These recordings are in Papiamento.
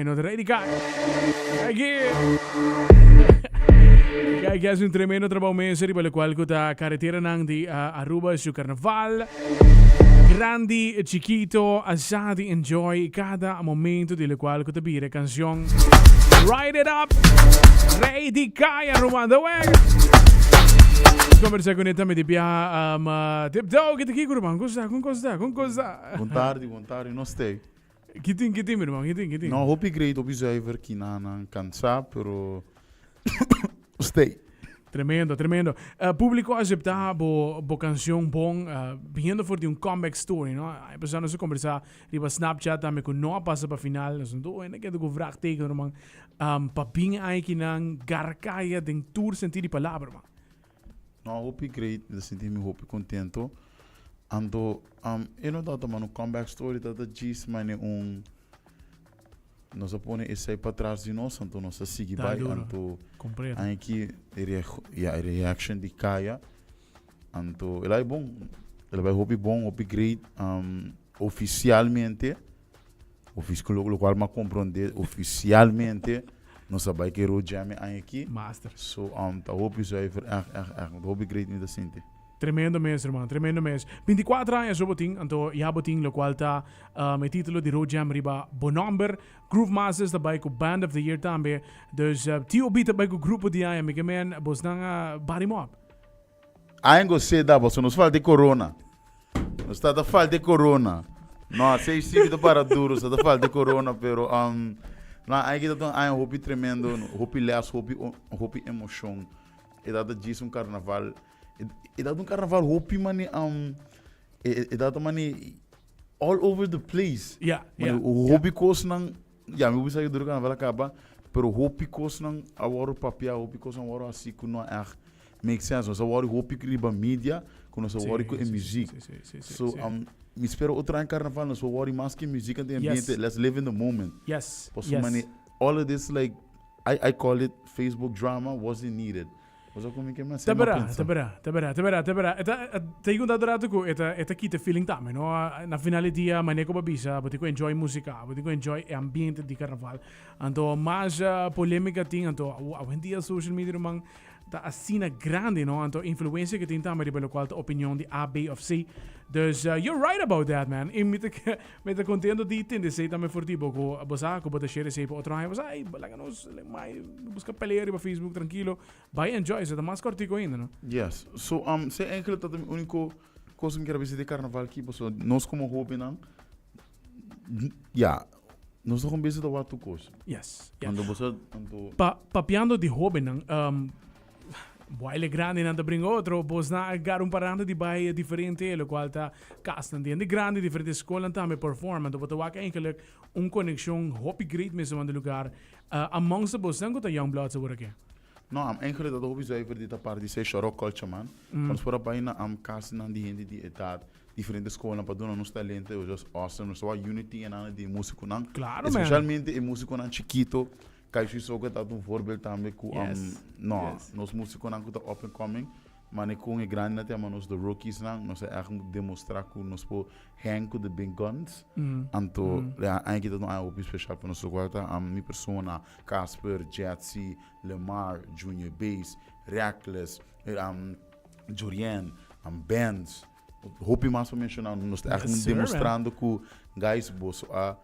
No ta ready kai. Aki. Kijk, hace un tremendo trabou mes riba locual cu ta carreteranan di Aruba su carnaval. Grandi, chiquito, a sa di enjoy cada momento di locual cu ta bira e cancion Ride It Up. Rey di Kaya, Roman de Weg. Conversa con tambe di bia um, Tiptoe, kita kiko Roman? Con sta? Con cosa? Con cosa? Bon tardi, bon tardi, no stay. Ki tin, ki tin, mi ruman? Ki tin, ki tin? No, hopi great, hopi zuiver, kinanan cansá, pero stay. Tremendo, tremendo. Uh, publico acepta bo, bo canción bon, uh, viniendo for di un comeback story, no? Ay, pesar nos a conversa riba Snapchat tambe cu no a pasa pa final, nos no ene kende cu vraagteken, ruman. Um, pa bin ay kinan garcaya den tur sentido di palabra, man. No, hopi great, mi ta sinti mi hopi contento. Anto, um, e no tabata man un comeback story, tabata djis mane un, nos a pone esei patras di nos, anto nos a sigui Ta bai, duro. anto Completo. aki e rea- ya, e reaction di Kaya, anto el a bai bon, el a bai hopi bon, hopi great, um, oficialmente, Ofis ku lo cual m'a comprende oficialmente nos a bai ke Road Jam e aña aki. Master. So um ta hopi zuiver echt echt echt hopi great mi ta sinti. Tremendo mes hermano, tremendo mes. 24 aña so bo tin, anto ya bo tin locual ta um, e titulo di Road Jam riba bo nomber. Groove Masters ta bai ku Band of the Year tambe. Dus uh, TOB ta bai ku grupo di aña. Mi ke men bosnan a bari mop. I ain't go say that, pasobra nos falta e corona. Nos ta ta falta e corona. No, sei si ta para duro, sa ta falta e corona, pero um, no, ai kita un aña hopi tremendo, hopi les, hopi hopi emocion. E data djis un carnaval. E, e data un carnaval hopi mani um e, e data mani all over the place. Yeah, Mani, hopi kosnan Ya, mi bisa ku duru karnaval a kaba, pero hopi kosnan a wòrdu papiá, hopi kosnan a wòrdu hasi ku no ègt make sense. Nos a wòrdu hopi riba media ku nos a wòrdu ku e muzik. So, mi spera otro aña karnaval nos por wòrdu mas ku e muzik anto e ambiente. Let's live in the moment. Pasobra mane all of this like, I call it Facebook drama wasn't needed. Bo sa con mi ke mas Ta bera, ta bera, ta bera, ta bera, ta bera. E ta, ta yega un dado rato cu e ta, e ta kita e feeling tambe, no? Na final di dia, manera cu bo a bisa, bo tin cu enjoy musica, bo tin cu enjoy e ambiente di carnaval. Anto mas polemica tin, anto awendia social media ruman ta asina grandi, no? Anto influencia cu tin tambe riba locual ta opinion di A, B of C. Dus you're right about that, man. Y mi ta, mi ta contento di tende esey tambe for di bo, cu bo sa cu bo ta share esey pa otro aña. Bo sa, ey, laga nos Mai busca pelea riba Facebook tranquilo. Bai enjoy, se ta mas cortico ainda, no? Yes. So, um, se eigenlijk dat mi único cosa mi quier bisa di carnaval ki, paso nos como hobennan, ja, nos ta gewoon bezig ta wak tur cos. Yes. Anto boso, anto. Pa, papiando di hobennan, um, baile grandinan ta bringa otro, bosnan a gara un paranda di bai diferente, locual ta casnan di hende grandi, diferente scolnan tambe perform, anto bo ta wak eigenlijk un conexion hopi great mes manda lugar amongst de bosnan cu ta young bloods awor aki. No, am eigenlijk dat hopi zuiver di ta parti di shout culture man. Mm. Nos por a bai na am casnan di hende di edad, diferente scolnan pa duna nos talento, it was just awesome. Nos tawa unity en nan di e musiconan. Claro man. Especialmente e musiconan chikito, Kaishu Soka ta un voorbeeld tambe cu am, Yes. no, Yes. nos musiconan cu ta up and coming. Mane con e grandinan ta yama nos the rookies nan, nos a echt demostra cu nos por hang cu the big guns. Anto ya aña aki ta un aña hopi special pa nos locual ta mi persona, Casper, Jetzy, Lemar, Junior Bass, Reckless, Jurien, Benz, hopi mas pa menciona. Nos ta echt demostrando cu guys boso a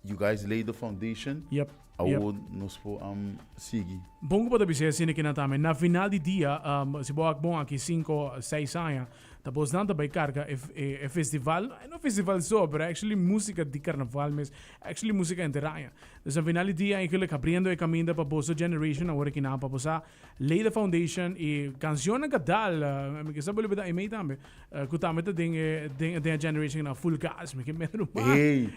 You guys lay the foundation. Yep. Awo nos por um, sigui. Bon ku bo ta bisa asina kinan tambe. Na final di dia, um, si bo wak bon aki 5, 6 aña, ta bosnan ta bai karga e, e, e festival, no festival so, pero actually músika di karnaval mes, actually músika henter aña. Dus na final di dia eigenlijk abriendo e kaminda pa boso generation awor kinan pa bo sa lay the foundation i kansionnan ka dal, uh, mi ke sa bo lubida Aimee tambe. Ku tambe ta den e den den e generation na full gas, mi ke mero ma. Ey.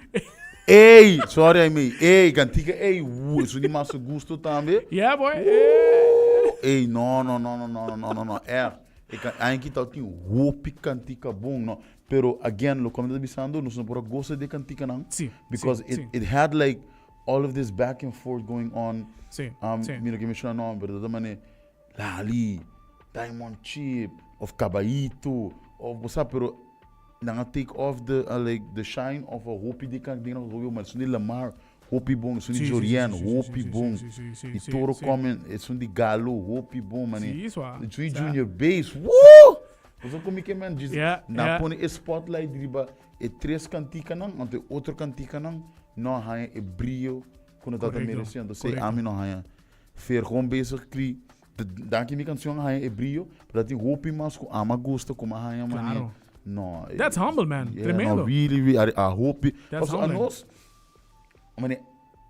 Ey, sorry I mean. Ey, cantica ey, uh, eso di mas gusto tambe. Yeah boy. Ey, no no no no no no no no. Echt. E kan aña ki tau tin hopi cantica bon, no. Pero again, lo cual mi ta bisando, nos no por a goza di e canticanan. Si. Because si, it si. it had like all of this back and forth going on. Si, Um, si. mi no ke menciona nomber, pero ta mane Lali, Diamond Chip, of Cabaito, of bo sa, pero nan a take off the, uh, like, the shine of a hopi di kan ding nan hopi, maar esun di Lamar. Hopi bon, esun di Jorian, hopi bon. Di Toro Common, esun di Galo, hopi bon, mane. Esun di Junior Bass, woo! Boso komi ke man, djis nan pone e spotlight riba e tres kantikanan, anto e otro kantikanan no a haña e brio ku nan tabata meresé. Anto esei ami no haña. Fer gewoon bezig kri, danki mi kanshon a haña e brio, pero ta tin hopi mas ku ami a gusta ku mi a haña mane. No. That's humble man, tremendo. No, really, really, a hopi. Pasobra anos. Mane,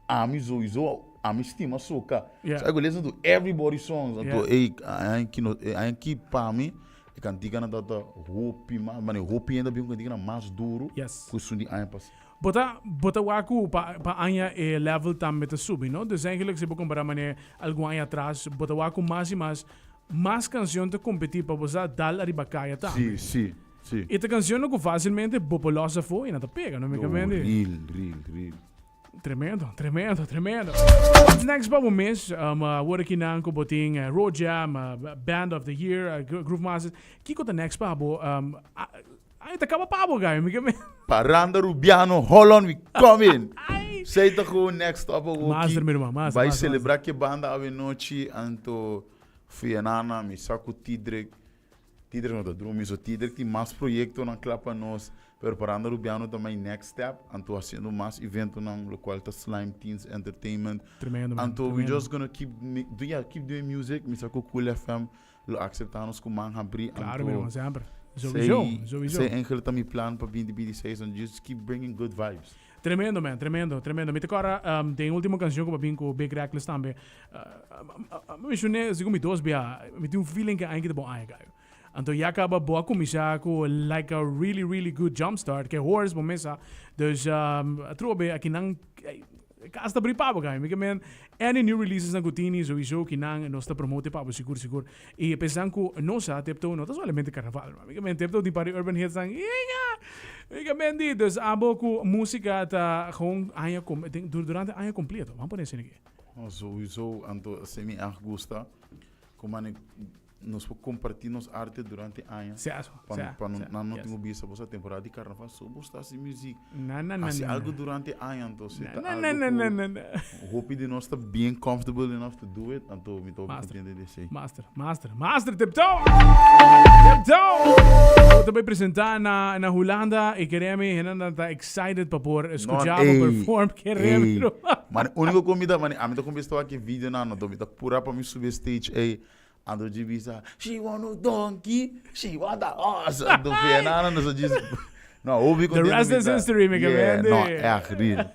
ami sowieso, ami stima soca. Yeah. So I go listen to everybody songs. Anto, yeah. Ey, ayan no, ayan ki pa mi, e cantica na tata hopi mas, mane, hopi enda bin cantica na mas duro. Yes. Ku esun di aña pas. Bota, bota waku pa, pa aña e level tambe ta subi, no? Dus eigenlijk si bo compara mane algun aña atras, bota waku mas y mas, mas cancion ta competi pa bo sa dal ariba caya tambe. Si, si. Sí. E ta cancionnan cu facilmente bo por los afo y nan ta pega, no? Mi No, real, real, real. Tremendo, tremendo, tremendo. What's next pa bo mes? Awor aki nan cu bo tin Road Jam, Band of the Year, Groove Masters. Kico ta next pa bo? Ay, ta caba pa bo, guy. Mi ke men. Paranda Rubiano, hold on, we coming. Sei ta gewoon next up awor Master, mi ruman, master, Bai master, celebra ke banda awe nochi, anto Fianana, mi sa cu Tidrek. Tidrek no ta drumi, so Tidrek tin mas proyectonan kla pa nos, pero Paranda Rubiano ta my next step, anto haciendo mas eventonan, locual ta Slime Teens Entertainment. Tremendo man, Anto we tremendo. just gonna keep do yeah, keep doing music, mi sa cu Cool FM lo acepta nos cu man habri, Claro mi anto ruman, semper. Sowieso, sowieso. Esey eigenlijk ta mi plan pa 2026, and just keep bringing good vibes. Tremendo man, tremendo, tremendo. Mi ta kòrda den ultimo kanshon ku bo a bin ku Big Reckless tambe, a menshoné segun mi dos bia, mi tin un feeling ku aña ki ta bon aña kayo. Anto ya kaba bo a kuminsá ku like a really really good jump start, ke horse bo mesa. Dus atrobe akinan kas ta bri pa bo kayo. Mi ke men any new releases nan ku tini souiso kinan nos ta promote pa bo sigur sigur. I pensan ku nos sa Tiptoe no ta solamente karnaval. Mi ke men Tiptoe tin par di urban hits nan inga! Mi ke men di dus abo ku musika ta gewoon aña kom den durante aña kompleto. Ban pone esei aki. Oh souiso anto esei mi ègt gusta ku mane nos por kompartí nos arte durante aña. Sea so, Pa sea, pa no sea, nan no yes. tin ku bisa bo sa temporada di karnaval so bo sta hasi muzik. Na na na Hasi na algu na. durante aña anto si Na ta na na algu na na ku na na. Hopi di nos ta bien comfortable enough to do it, anto mi ta hopi Master. contento di esey. Master, master, master Tiptoe! Tiptoe! Bo ta bay presenta na, na Hulanda y keremi hendenan ta excited pa por escucha bo ey, perform keremi ey. ruman. Mane unico cu mi ta, mane ami ta cuminsa wak e videonan, anto mi ta pura pa mi subi e stage ey, anto dje bisa, she want a donkey, she want a horse, anto Fernando nos a djis, No, hopi The contento rest mi is ta. history, mi Yeah, cabrende. no, echt, real.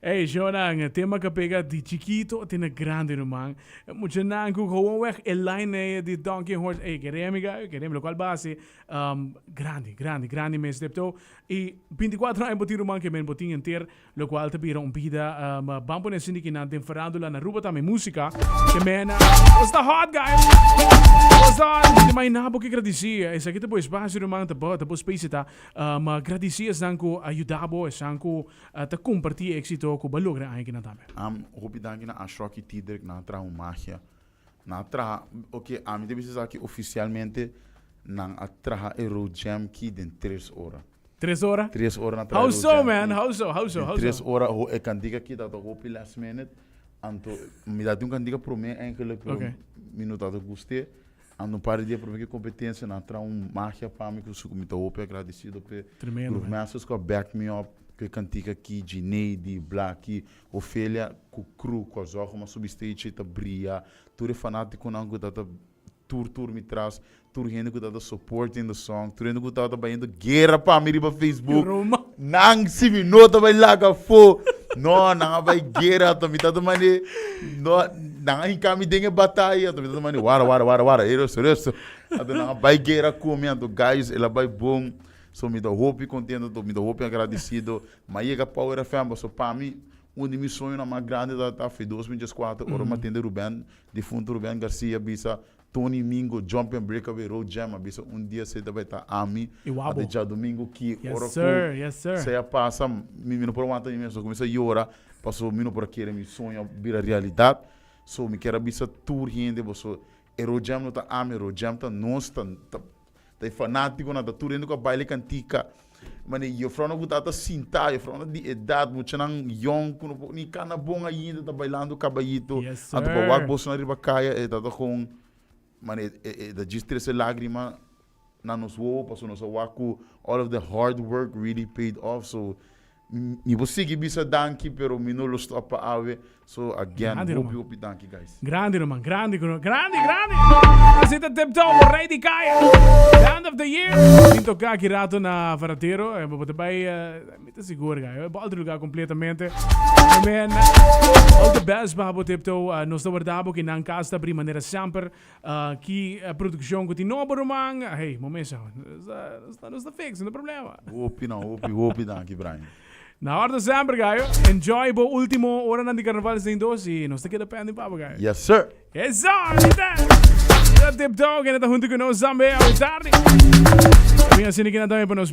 Hey, Jonan, tema que pega di chiquito te na grande, ruman. Muchanan ku gewoonweg e line eh, di Donkey Horse. Hey, queremos, amiga, queremos, lo cual base. Grande, grande, grande mes Tiptoe. Y 24 aña botin ruman que men botin enter, lo cual te bira un vida. Ban pone sindi ki nan den farándula na Aruba tambe música. Que men, what's the hot, guys? What's the hot? Te imagina bo ke gradici. Esaki ta bo espacio, ruman, ta bo, ta bo space ta. Gradici esnan ku a yuda bo, esnan ku ta comparti e éxito ku bo a logra aña kinan tambe. Hopi danki na Ashrock y Tidrick, nan a traha un magia. Nan a traha, ok, ami ta bisa esaki oficialmente, nan a traha e Road Jam ki den tres ora. Tres ora? Tres ora nan a traha How e Road so, Jam man? ki. How so? How so? Den How tres so? ora, ho, e kantika ki tabata hopi last minute, anto mi tabatin un kantika prome eigenlijk, pero Ok. mi no tabata gust'é. Anto un par di dia prome ki competencia nan a traha un magia pa mi ku su ku mi ta hopi agradecido p'e. Tremendo, Groove man. Masters ku a back me up ku e kantika ki, Gineidy, Blacky, Ofelia ku crew ku a zorg ku mi a subi stage ta bria, tur e fanaticonan ku tabata tur tur mi tras, tur hende ku tabata supporting the song, tur hende ku tabata bayendo guera pa mi riba Facebook. Roma. Nan si mi no ta bai laga afó. No, nan a bai guera, anto mi tabata mane, no, nan a hinka mi den e bataya, anto mi tabata mane, wara, wara, wara, wara, e rustu, rustu. Anto nan a bai guera ku mi, anto guys, el a bai bon. So mi ta hopi kontento, anto mi ta hopi agradesido. Mi a yega Power FM, pasobra pa mi, un di mi soñonan mas grandi tabata fi 2014, ora mi a tende Ruben, difunto Ruben Garcia bisa, Tony Mingo, Jump and Break Away, Road Jam, a bisa un dia esei ta bai ta ami, I wabo. ate djadomingo ki Yes ora ku sir, yes sir. esei a pasa, mi mi no por wanta mi mes, mi a kuminsá yora, pasobra mi no por a kere mi soño a bira realidat. So mi kier a bisa tur hende boso, e Road Jam no ta ami, Road Jam ta nos, ta ta ta e fanatikonan, ta tur hende ku a baila e kantika. Mane juffrouwnan ku tabata sintá, juffrouwnan di edat, muchanan yòn ku no por ni kana bon ainda ta bailando kabayito. Yes, Anto pa sir. wak bosonan riba kaya e tabata kon mane e e ta djis trese lágrima na nos wowo pasobra nos a wak ku all of the hard work really paid off. So Mi por sigui bisa danki pero mi no lo stop pa awe so again Grandi hopi ruman. hopi danki guys. Grandi ruman, grandi grandi grandi. Así ta Tip Top, rey di kaya. Band of the year. Tin toca aki rato na Varadero. Eh, bo ta bay, eh, mi ta sigur guy. Bo otro lugar completamente. Man, all the best pa bo Tip Top. Uh, nos ta warda bo ki nan cas ta abri manera semper. Uh, ki eh, produccion ku tin nobo ruman. Hey, mo mesa. Nos ta, nos ta, nos ta fix, no problema. Hopi no, hopi, hopi danki Brian. Na orde semper, gayo. Enjoy bo ultimo oranan di carnaval sin dos y nos ta keda pending pa bo, gayo. Yes sir. Eso, ahorita. Tip Dog, en ta junto ku nos tambe awe tardi. Mi asina kina tambe pa nos.